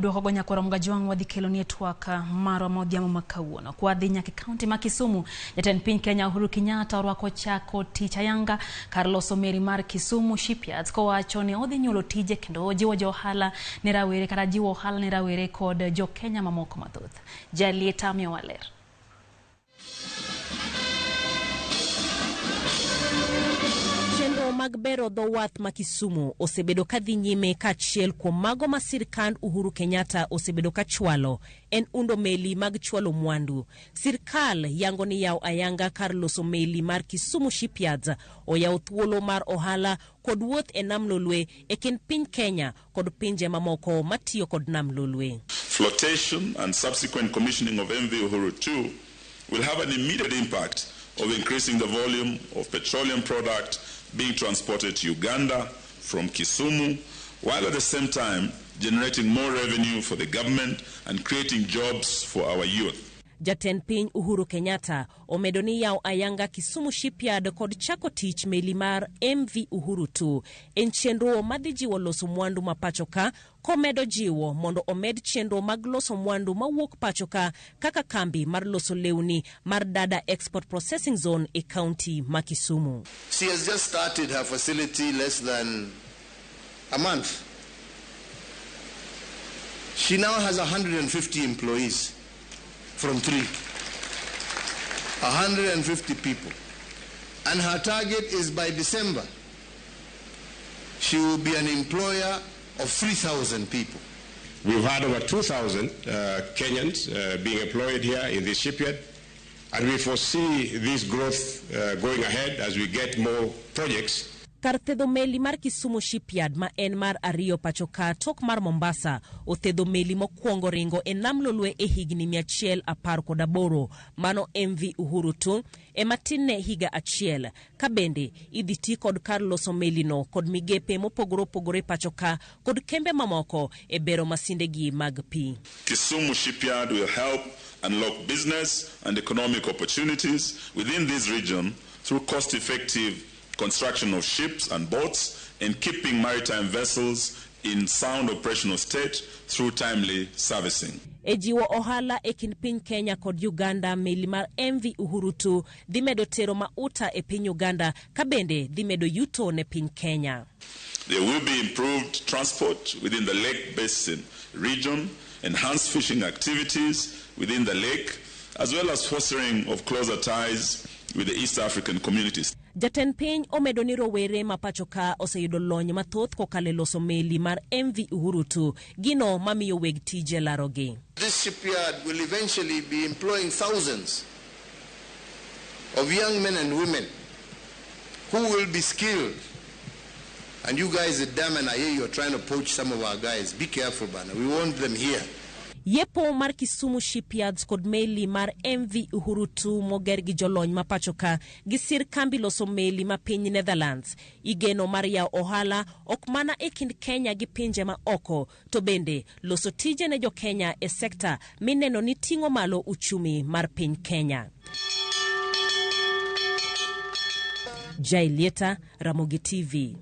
Duokogo nyakwar Mgajwang' wadhi kelo nie twak marwa ma odhiambo ma kawuono. Kwadhi nyaka e kaunti ma Kisumu, jatend piny Kenya Uhuru Kenyatta orwako chako tich ayanga kar loso meli mar Kisumu Shipyards kowacho ni odhi nyuolo tije kendo jiwo jo ohala ne rawere kata jiwo ohala ne rawere kod jo Kenya mamoko mathoth. Jalieta miyowa ler. Chenro mag bero dho wath ma Kisumu osebedo ka dhi nyime kaachiel kuom mago ma sirkand Uhuru Kenyatta osebedo ka chwalo en undo meli mag chwalo mwandu. Sirkal yango ni yawo ayanga kar loso meli mar Kisumu Shipyards oyawo thuolo mar ohala kod wuoth e nam Lolwe e kind piny Kenya kod pinje mamoko matiyo kod nam Lolwe. Flotation and subsequent commissioning of MV Uhuru 2 will have an immediate impact of increasing the volume of petroleum product being transported to Uganda from Kisumu, while at the same time generating more revenue for the government and creating jobs for our youth. Jatend piny Uhuru Kenyatta omedo ni yawo ayanga Kisumu Shipyard kod chako tich meli mar MV Uhuru 2 en chenro madhi jiwo loso mwandu ma pacho ka komedo jiwo mondo omed chenro mag loso mwandu mawuok pacho ka kaka kambi mar loso lewni mar Dada Export Processing Zone e kaunti ma Kisumu. She has just started her facility less than a month. She now has 150 employees from 3. 150 people. And her target is by December, she will be an employer of 3,000 people. We've had over 2,000 Kenyans being employed here in this shipyard, and we foresee this growth going ahead as we get more projects. Kar thedho meli mar Kisumu Shipyard ma en mar ariyo pacho ka tok mar Mombasa othedho meli mokwongo ringo e nam Lolwe e higni 118 mano MV Uhuru 2 ema tinne higa achiel ka bende idhi ti kod kar loso melino kod migepe mopogore opogore pacho ka kod kembe mamoko e bero masindegi mag pi. Kisumu Shipyard will help unlock business and economic opportunities within this region through cost-effective construction of ships and boats and keeping maritime vessels in sound operational state through timely servicing. E jiwo ohala e kind piny Kenya kod Uganda, meli mar MV Uhuru 2 dhi medo tero mauta e piny Uganda ka bende dhi medo yuto ne piny Kenya. There will be improved transport within the Lake Basin region, enhanced fishing activities within the lake, as well as fostering of closer ties with the East African communities. Jatend piny omedo ni rowere ma pacho ka oseyudo lony mathoth kokalo e loso meli mar MV Uhuru 2, gino mamiyo weg tije larogi. This shipyard will eventually be employing thousands of young men and women who will be skilled. And you guys at Daman, I hear you're trying to poach some of our guys. Be careful, bana. We want them here. Yepo mar Kisumu Shipyards kod meli mar MV Uhuru 2 moger gi jolony ma pacho ka gi sir kambi loso meli ma piny Netherlands. Igeno mar yawo ohala ok mana e kind Kenya gi pinje ma oko, to bende loso tije ne jo Kenya e sekta mineno ni ting'o malo uchumi mar piny Kenya. Jailieta, Ramogi TV.